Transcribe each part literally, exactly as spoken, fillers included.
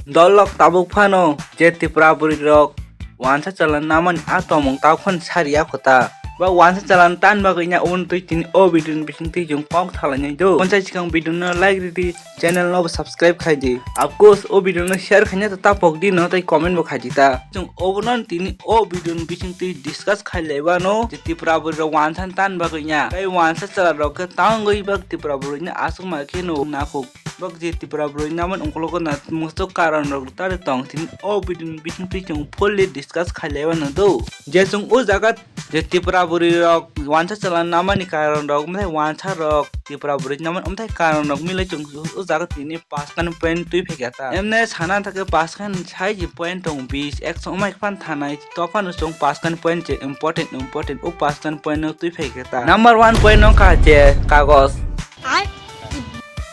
Dolok tabuk phano je Tripura bwrwi rok wansa chalani namani a tongmung tabuk phano sariya kho ta. Ba wansa chalani tan bagwi nya oboni twi tini o video ni bising twi chwng kok thalainai do. Bonsai swkang video no like ridi, channel no bo subscribe khai di. Of course o video no share khaina ta tapok di no tei comment bo khai di ta. Chwng obono tini o video ni bising twi discuss khai laibano je Tripura bwrwi rok wansa ni tan bagwi nya. Tei wansa chwla rok khe tangwi bak Tripura bwrwi ni aswk ma khe no nakhuk. Bak je Tripura bwrwi namani ungkologo na muchuk karon rok tari tong tini o video ni bising twi chwng fully discuss khai laibano do. Je chwng o jaga je Tripura bwrwi rok wansa chalani namani karon rok, omo hai wansa rok Tripura bwrwi namani omo hai karon rok milai chwng o jaga tini paskani point twi phaikha ta. Emne sana thake paskani sai je point tong bis ekso omai phan thanai to phano chwng paskani point je important important o paskani point no twi phaikha ta. Number one point no kha je kagos.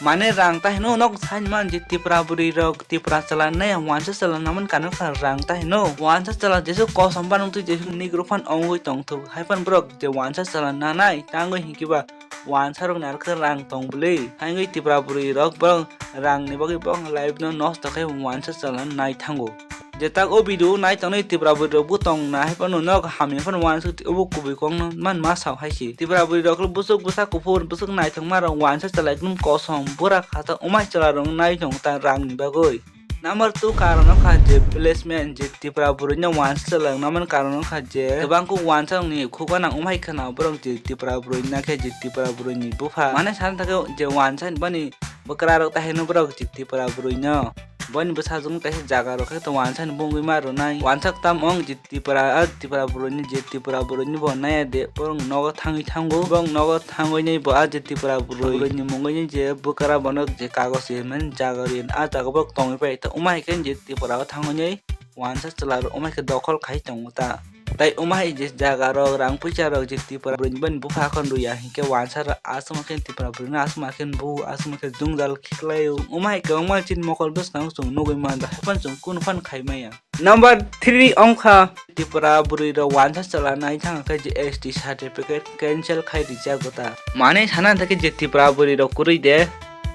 Mane rang ta hino nok sain man je Tripura bwrwi rok Tripura chalani nai wansa chalani namani karon kha rang ta hino. Wansa chala jesu kosom ban twi jesu nigro phan ongwi tong thuk hai phan borok je wansa chalani nanai tangwi hinkiba wansa rok ni arokhe rang tong bwlwi. Haingwi Tripura bwrwi rok borok rang ni bagwi borok life no nosto khai wansa chalani nai thango. Je tak o video nai tongnai Tripura bwrwi rok bo tong na hai phano nok hamya phano wansa obo kubui kok no man ma sao hai se. Tripura bwrwi rok busuk bwsa kuphur busuk naithok ma rok wansa chalai gnum kosom bura khata omai chwla rok nai tong ta rang ni bagwi. Number two karon wngkha je placement, je Tripura bwrwi no wansa chalai nangmani karon wngkha je kwbang kuk wansa rok ni khuk gana omai khwna borok je Tripura bwrwi na khe je Tripura bwrwi ni bupha mane sana thake je wansa ni bani bwkra rok ta hino borok je Tripura bwrwi no. Boni bwsajwk kaisa jaga rok khe to wansa ni bungwi ma rwnai. Wansa tam ong je Tripura, a Tripura bwrwi ni je Tripura bwrwi ni bo naya de, borok nogo thangwi thango. Borok nogo thangwi nai bo a je Tripura bwrwi ni mungwi ni je bwkra bono je kagoj se mani jaga ri a jaga borok tongwi pai ta. Wngma hai khe je Tripura o thangwi nai wansa chwla rok wngma hai khe dokhol khai tongo ta. Tai omo hai je jaga rok rang puisa rok je Tripura bwrwi ni bupha khon rwya hinkhe wansa rok aswk ma khe Tripura bwrwi no aswk ma khe bu aswk ma khe jwngjal khiklai o. Omo hai kwbangma chini mokol bwskango chwng nugwi manja hai phano chwng kunu phano khai maya. Number three wngkha Tripura bwrwi rok wansa chwla nai thang khe je S T certificate cancel khai rijak gota. Mane sana thake je Tripura bwrwi rok kwrwi de.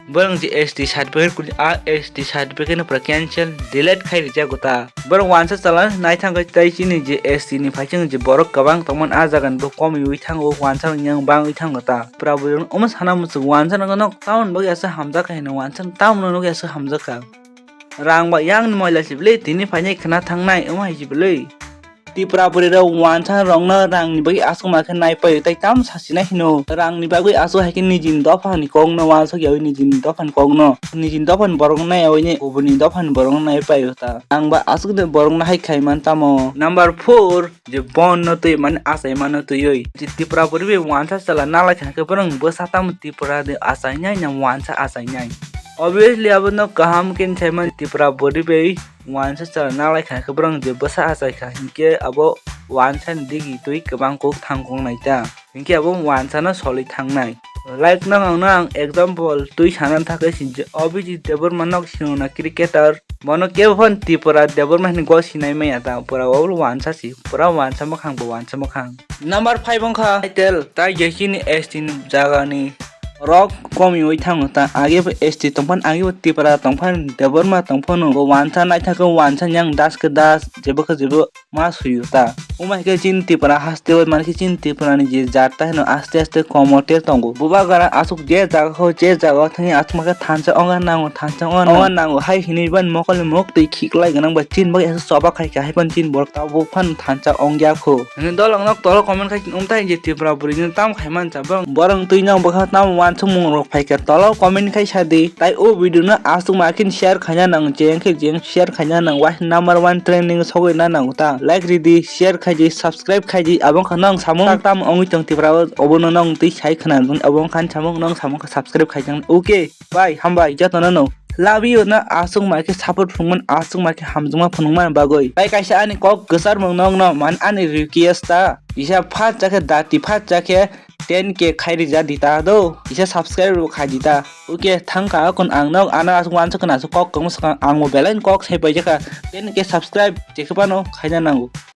Borok je S T certificate kuli a S T certificate no pura cancel delete khai rijak gota. Borok wansa chala nai thang khe tai chini je S T ni phaising je borok kwbang tongmani a jaga ni bo komiui thango wansa rok yang bangwi thango ta. Pura borok omo sana muchuk wansa no nok tamoni bagwi asa hamjak kha hino wansa no tamoni bagwi asa hamjak kha. Rang ba yang ni moila se bwlwi tini phainai khna thangnai omo hai se bwlwi. Tripura bwrwi rok wansa rok no rang ni bagwi aswk ma khe nai pai tai tam sasi nai hino rang ni bagwi aswk hai khe niji ni dopha ni kok no wansuk yaui niji ni dopha ni kok no niji ni dopha ni borok no nai yaui ni kubun ni dopha ni borok no nai pai ta ang ba aswk de borok no hai khai man tamo. Number four je bon no twi mani achai mano twiwi je Tripura bwrwi bai wansa chala nalai kha khe borok bwsa tamo Tripura de achai nai na wansa achai nai obviously abo no kaham khe sai man Tripura bwrwi bai. Wansa chwla nalai kha khe borok je bwsa achai kha hinkhe abo wansa ni digi twi kwbang kok thang kok nai ta hinkhe abo wansa no solwi thangnai. Like no ang no ang example twi sana thakhe sinje Abhijit Debbarma nok sinona cricketer bono kebo phan Tripura Debbarma hinwi gol sinai maya ta pura obo wansa si pura wansa mwkhang bo wansa mwkhang. Number five wngkha title tai je chini S T ni jaga ni rok komiui thango ta age bo S T tongphano age bo Tripura tongphano Debbarma tongphano bo wansa naithakhe wansa yang das khe das jebo khe jebo ma suyo ta. Omo hai khe chini Tripura haste bai mankhe chini Tripura ni je jat ta hino aste aste komo te tongo. Bubagra aswk je jaga ho je jaga o thangwi aswk ma khe thansa onga nango thansa onga nango hai hinwi ban mokol ni mok twi khiklai gwnang bai chini bagwi aswk choba khai kha hai phano chini borok tabuk phano thansa ongya kho. Hwnwi dolong nok tolo comment khai wngtai je Tripura bwrwi no tam khai mansa borok borok twi no bwkha tamo wansukmung rok phaikha tolo comment khai sadi tai o video no aswk ma khe share khaina nang jeng khe jeng share khaina nang wah number one trending sogwi na nang ta like ridi share khaidi subscribe khaidi abo wngkha nang samung tam ongwi tong Tripura o obo no nang twi sai khna abo wngkha samung nang samung khe subscribe khaijang okay bye hambai joto no no. Love you no aswk ma khe support phunukmani aswk ma khe hamjakma phunukmani bagwi. Tai kaisa ani kok kwchar mung nokno man ani request ta. Kisa phat chakhe dati phat chakhe ten K khai rija di ta do. Kisa subscribe bo khai di ta. Okay thangka akon ang nok ano aswk wansuk kana aswk kok kwmwswk ang bo belai ni kok sai paijaka ten K subscribe chekhe phano khaina nango.